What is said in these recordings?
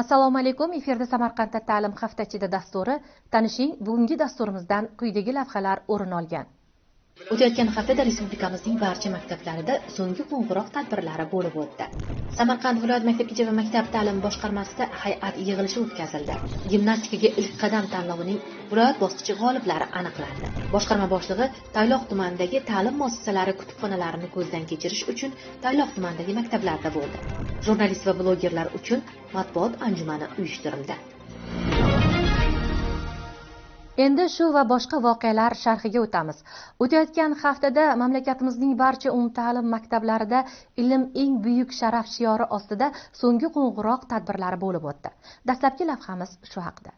Assalomu alaykum. Efirda Samarqandda ta'lim haftachida dasturi. Tanishing, bugungi dasturimizdan quyidagi lavhalar o'rin olgan. O'tayotgan haftada respublikamizning barcha maktablarida so'nggi qo'ng'iroq tadbirlari bo'lib o'tdi. Samarqand viloyat maktabgacha va maktab ta'lim boshqarmasida hay'at yig'ilishi o'tkazildi. Gimnastikaga ilk qadam tanlovining viloyat bosqichi g'oliblari aniqlandi. Boshqarma boshlig'i Tayloq tumanidagi ta'lim muassasalari kutubxonalarini ko'zdan kechirish uchun Tayloq tumanidagi maktablarda bo'ldi. Jurnalist va blogerlar uchun matbuot anjumani uyushtirildi. Endi shu va boshqa voqealar sharhiga o'tamiz. O'tayotgan haftada mamlakatimizning barcha umumta'lim maktablarida ilm eng buyuk sharaf shiori ostida so'nggi qo'ng'iroq tadbirlari bo'lib o'tdi. Dastlabki lavhamiz shu haqida.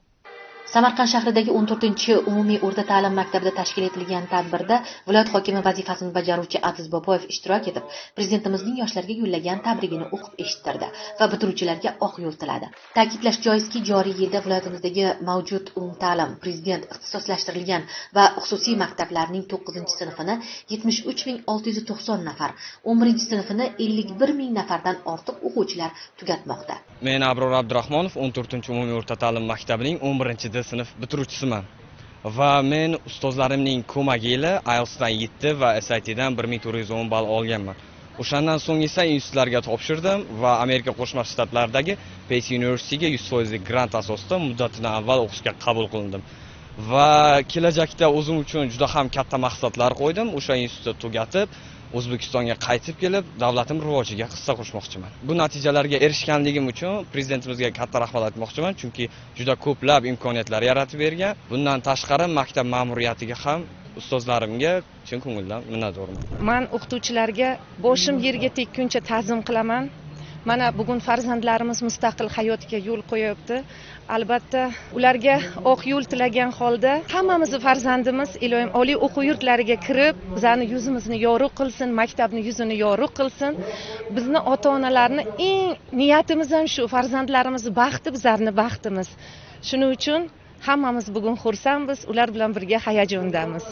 Samarqand shahridagi 14-umumiy o'rta ta'lim maktabida tashkil etilgan tadbirda viloyat hokimi vazifasini bajaruvchi Aziz Boboyev ishtirok etib, prezidentimizning yoshlarga yo'llagan tabrigini o'qib eshittirdi va bitiruvchilarga oq yo'l tiladi. Ta'kidlash joizki, joriy yilda viloyatimizdagi mavjud umumta'lim, prezident ixtisoslashtirilgan va xususiy maktablarning 9-sinfini 73690 nafar, 11-sinfini 51000 nafardan ortiq o'quvchilar tugatmoqda. Men Abror Abdurahmonov, 14-umumiy o'rta ta'lim maktabining 11-d sinf bitiruvchisiman va men ustozlarimning ko'magi ila IELTSdan 7 va SATdan 1410 ball olganman. O'shandan so'ng esa institutlarga topshirdim va Amerika Qo'shma Shtatlaridagi Pace Universityga 100% grant asosida muddatidan avval o'qishga qabul qilindim. Va kelajakda o'zim uchun juda ham katta maqsadlar qo'ydim. O'sha institutni tugatib, O'zbekistonga qaytib kelib, davlatim rivojiga hissa qo'shmoqchiman. Bu natijalarga erishganligim uchun prezidentimizga katta rahmat aytmoqchiman, chunki juda ko'plab imkoniyatlar yaratib bergan. Bundan tashqari maktab ma'muriyatiga ham, ustozlarimga chin ko'ngildan minnatdorman. Men o'qituvchilarga boshim yerga tekkuncha ta'zim qilaman. Mana bugun farzandlarimiz mustaqil hayotga yo'l qo'yapti. Albatta, ularga oq yo'l tilagan holda hammamizni farzandimiz iloyim oliy o'quv yurtlariga kirib, bizani yuzimizni yorug' qilsin, maktabni yuzini yorug' qilsin. Bizni ota-onalarni eng niyatimiz ham shu, farzandlarimiz baxti bizlarni baxtimiz. Shuning uchun hammamiz bugun xursandmiz, ular bilan birga hayajondamiz.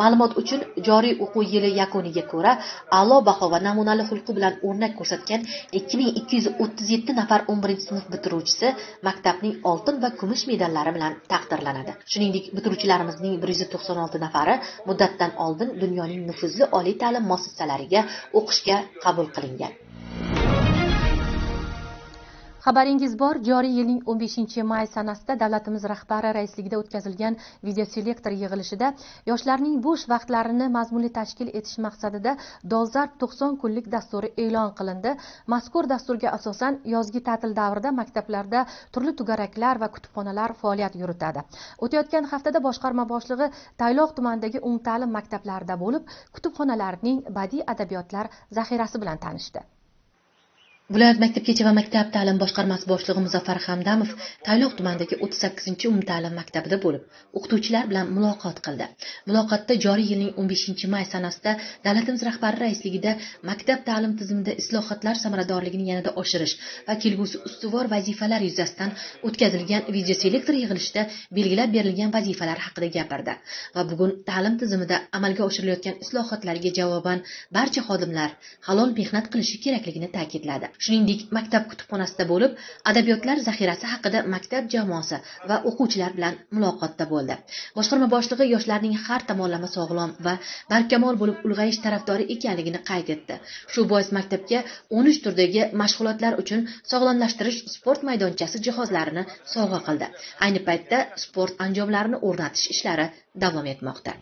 Ma'lumot uchun, joriy o'quv yili yakuniga ko'ra a'lo baho va namunali xulqi bilan o'rnak ko'rsatgan 2237 nafar 11-sinf bitiruvchisi maktabning oltin va kumush medallari bilan taqdirlanadi. Shuningdek, bitiruvchilarimizning 196 nafari muddatdan oldin dunyoning nufuzli oliy ta'lim muassasalariga o'qishga qabul qilingan. Xabaringiz bor, joriy yilning 15 may sanasida davlatimiz rahbari raisligida o'tkazilgan videoselektor yig'ilishida yoshlarning bo'sh vaqtlarini mazmunli tashkil etish maqsadida dolzarb 90 kunlik dasturi e'lon qilindi. Mazkur dasturga asosan yozgi ta'til davrida maktablarda turli to'garaklar va kutubxonalar faoliyat yuritadi. O'tayotgan haftada boshqarma boshlig'i Tayloq tumanidagi umumta'lim maktablarida bo'lib, kutubxonalarning badiiy adabiyotlar zaxirasi bilan tanishdi. Viloyat maktabgacha va maktab ta'lim boshqarmasi boshlig'i Muzaffar Hamdamov Tayloq tumanidagi 38-umumta'lim maktabida bo'lib, o'qituvchilar bilan muloqot qildi. Muloqotda joriy yilning 15 may sanasida davlatimiz rahbari raisligida maktab ta'lim tizimida islohotlar samaradorligini yanada oshirish va kelgusi ustuvor vazifalar yuzasidan o'tkazilgan videoselektor yig'ilishida belgilab berilgan vazifalar haqida gapirdi va bugun ta'lim tizimida amalga oshirilayotgan islohotlarga javoban barcha xodimlar halol mehnat qilishi kerakligini ta'kidladi. Shuningdek, maktab kutubxonasida bo'lib, adabiyotlar zaxirasi haqida maktab jamoasi va o'quvchilar bilan muloqotda bo'ldi. Boshqarma boshlig'i yoshlarning har tomonlama sog'lom va barkamol bo'lib ulg'ayish tarafdori ekanligini qayd etdi. Shu bois maktabga 13 turdagi mashg'ulotlar uchun sog'lomlashtirish sport maydonchasi jihozlarini sovg'a qildi. Ayni paytda sport anjomlarini o'rnatish ishlari davom etmoqda.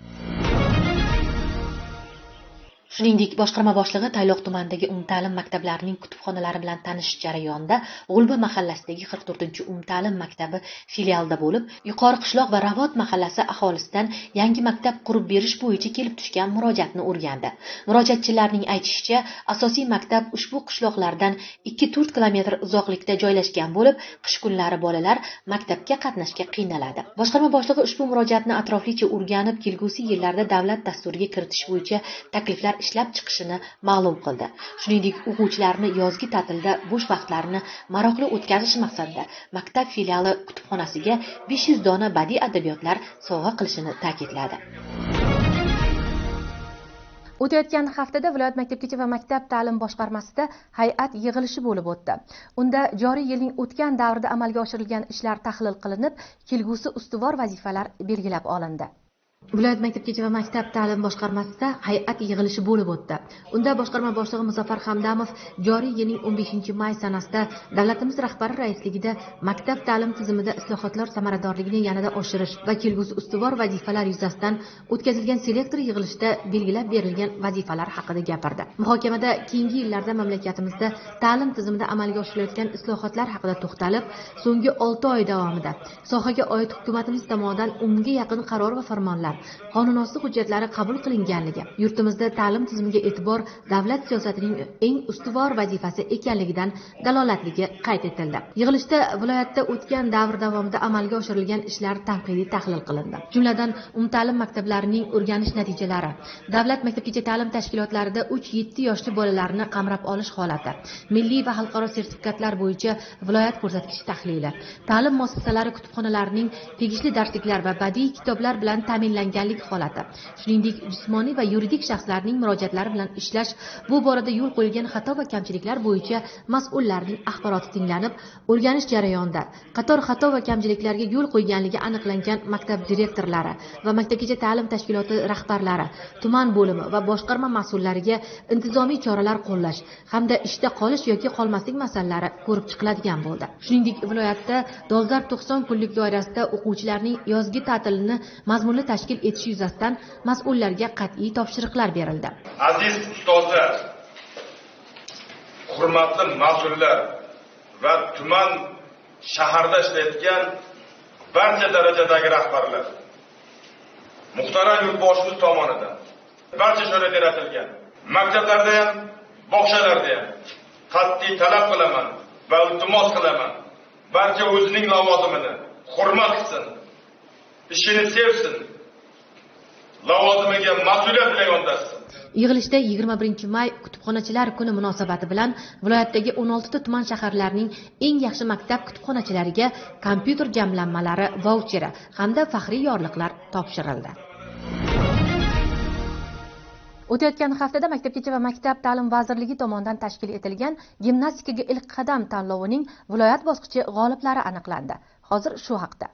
Shuningdek, boshqarma boshlig'i Tayloq tumanidagi umumta'lim maktablarining kutubxonalari bilan tanishish jarayonida G'ulba mahallasidagi 44-umumta'lim maktabi filialida bo'lib, Yuqori qishloq va Ravot mahallasi aholisidan yangi maktab qurib berish bo'yicha kelib tushgan murojaatni o'rgandi. Murojaatchilarning aytishicha, asosiy maktab ushbu qishloqlardan 2-4 kilometr uzoqlikda joylashgan bo'lib, qish kunlari bolalar maktabga qatnashga qiynaladi. Boshqarma boshlig'i ushbu murojaatni atroflicha o'rganib, kelgusi yillarda davlat dasturiga kiritish bo'yicha takliflar ishlab chiqishini ma'lum qildi. Shuningdek, o'quvchilarni yozgi ta'tilda bo'sh vaqtlarini maroqli o'tkazish maqsadida maktab filiali kutubxonasiga 500 dona badiiy adabiyotlar sovg'a qilishini ta'kidladi. O'tayotgan haftada viloyat maktabgacha va maktab ta'lim boshqarmasida hay'at yig'ilishi bo'lib o'tdi. Unda joriy yilning o'tgan davrida amalga oshirilgan ishlar tahlil qilinib, kelgusi ustuvor vazifalar belgilab olindi. Viloyat maktabgacha va maktab ta'lim boshqarmasida hay'at yig'ilishi bo'lib o'tdi. Unda boshqarma boshlig'i Muzaffar Hamdamov joriy yilning 15 may sanasida davlatimiz rahbari raisligida maktab ta'lim tizimida islohotlar samaradorligini yanada oshirish va kelgusi ustuvor vazifalar yuzasidan o'tkazilgan selektor yig'ilishida belgilab berilgan vazifalar haqida gapirdi. Muhokamada keyingi yillarda mamlakatimizda ta'lim tizimida amalga oshirilayotgan islohotlar haqida to'xtalib, so'nggi 6 oy davomida sohaga oid hukumatimiz tomonidan 10ga yaqin qaror va farmonlar, qonunosti hujjatlari qabul qilinganligi, yurtimizda ta'lim tizimiga e'tibor davlat siyosatining eng ustuvor vazifasi ekanligidan dalolatligi qayd etildi. Yig'ilishda viloyatda o'tgan davr davomida amalga oshirilgan ishlar tanqidiy tahlil qilindi. Jumladan, umumta'lim maktablarining o'rganish natijalari, davlat maktabgacha ta'lim tashkilotlarida 3-7 yoshli bolalarni qamrab olish holati, milliy va xalqaro sertifikatlar bo'yicha viloyat ko'rsatkichi tahlili, ta'lim muassasalari kutubxonalarining tegishli darsliklar va badiiy kitoblar bilan ta'minlanganlik holati, shuningdek, jismoniy va yuridik shaxslarning murojaatlari bilan ishlash, bu borada yo'l qo'yilgan xato va kamchiliklar bo'yicha mas'ullarning axboroti tinglanib, o'rganish jarayonida qator xato va kamchiliklarga yo'l qo'yganligi aniqlangan maktab direktorlari va maktabgacha ta'lim tashkiloti rahbarlari, tuman bo'limi va boshqarma mas'ullariga intizomiy choralar qo'llash hamda ishda qolish yoki qolmaslik masalalari ko'rib chiqiladigan bo'ldi. Shuningdek, viloyatda dolzarb 90 kunlik doirasida o'quvchilarning yozgi ta'tilini mazmunli tashkil etish yuzasidan mas'ullarga qat'iy topshiriqlar berildi. Aziz ustozlar, hurmatli mas'ullar va tuman, shaharda ishlayotgan barcha darajadagi rahbarlar, muhtaram yurtboshimiz tomonidan barcha sharoit yaratilgan maktablarda ham, bog'chalarda ham qat'iy talab qilaman va iltimos qilaman, barcha o'zining lavozimini hurmat qilsin, ishini sevsin, lavozimiga mas'uliyat bilan yondashsin. Yig'ilishda 21 may kutubxonachilar kuni munosabati bilan viloyatdagi 16 ta tuman shaharlarning eng yaxshi maktab kutubxonachilariga kompyuter jamlanmalari vaucheri hamda faxriy yorliqlar topshirildi. O'tayotgan haftada Maktabgacha va maktab ta'lim vazirligi tomonidan tashkil etilgan gimnastikaga ilk qadam tanlovining viloyat bosqichi g'oliblari aniqlandi. Hozir shu haqda.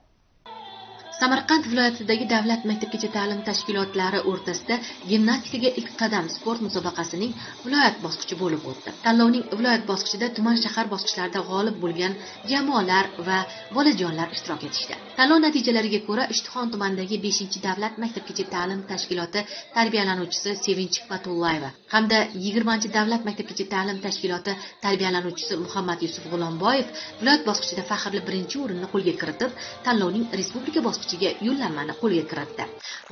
Samarqand viloyatidagi davlat maktabgacha ta'lim tashkilotlari o'rtasida gimnastikaga ilk qadam sport musobaqasining viloyat bosqichi bo'lib o'tdi. Tanlovning viloyat bosqichida tuman, shahar bosqichlarida g'olib bo'lgan jamoalar va bolajonlar ishtirok etishdi. Tanlov natijalariga ko'ra, Ishtixon tumanidagi 5-davlat maktabgacha ta'lim tashkiloti tarbiyalanuvchisi Sevinch Fatullayeva hamda 20-davlat maktabgacha ta'lim tashkiloti tarbiyalanuvchisi Muhammad Yusuf G'ulomboyev viloyat bosqichida faxrli birinchi o'rinni qo'lga kiritib, tanlovning respublika bosqichiga yo'llanmani qo'lga kiritdi.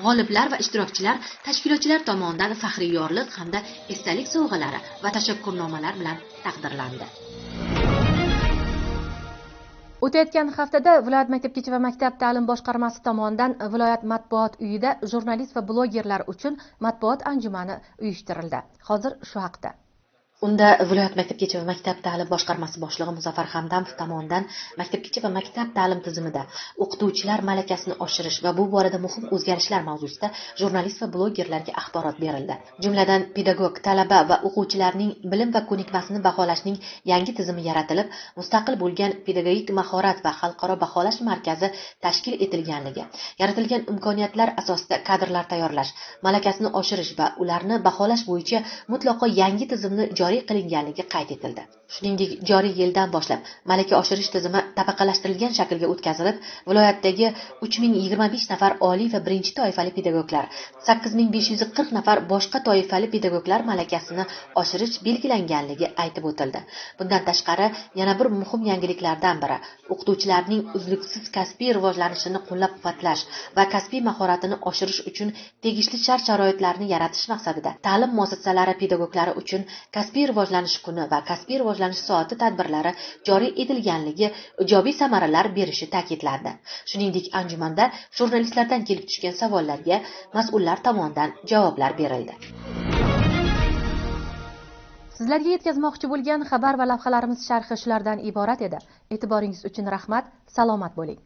G'oliblar va ishtirokchilar tashkilotchilar tomonidan faxriy yorliq hamda esdalik sovg'alari va tashakkurnomalar bilan taqdirlandi. O'tayotgan haftada viloyat maktabgacha va maktab ta'lim boshqarmasi tomonidan viloyat matbuot uyida jurnalist va blogerlar uchun matbuot anjumani uyushtirildi. Hozir shu haqda. Unda viloyat maktabgacha va maktab ta'lim boshqarmasi boshlig'i Muzaffar Hamdamov tomonidan maktabgacha va maktab ta'lim tizimida o'qituvchilar malakasini oshirish va bu borada muhim o'zgarishlar mavzusida jurnalist va blogerlarga axborot berildi. Jumladan, pedagog, talaba va o'quvchilarning bilim va ko'nikmasini baholashning yangi tizimi yaratilib, mustaqil bo'lgan pedagogik mahorat va xalqaro baholash markazi tashkil etilganligi, yaratilgan imkoniyatlar asosida kadrlar tayyorlash, malakasini oshirish va ularni baholash bo'yicha mutlaqo yangi tizimni joriy qilinganligi qayd etildi. Shuningdek, joriy yildan boshlab malaka oshirish tizimi tabaqalashtirilgan shaklga o'tkazilib, viloyatdagi 3025 nafar oliy va birinchi toifali pedagoglar, 8540 nafar boshqa toifali pedagoglar malakasini oshirish belgilanganligi aytib o'tildi. Bundan tashqari, yana bir muhim yangiliklardan biri o'qituvchilarning uzluksiz kasbiy rivojlanishini qo'llab-quvvatlash va kasbiy mahoratini oshirish uchun tegishli shart-sharoitlarni yaratish maqsadida ta'lim muassasalari pedagoglari uchun kasbiy rivojlanish kuni va kasbiy rivojlanish soati tadbirlari joriy etilganligi ijobiy samaralar berishi ta'kidlandi. Shuningdek, anjumanda jurnalistlardan kelib tushgan savollarga mas'ullar tomonidan javoblar berildi. Sizlarga yetkazmoqchi bo'lgan xabar va lavhalarimiz sharhi shulardan iborat edi. E'tiboringiz uchun rahmat, salomat bo'ling.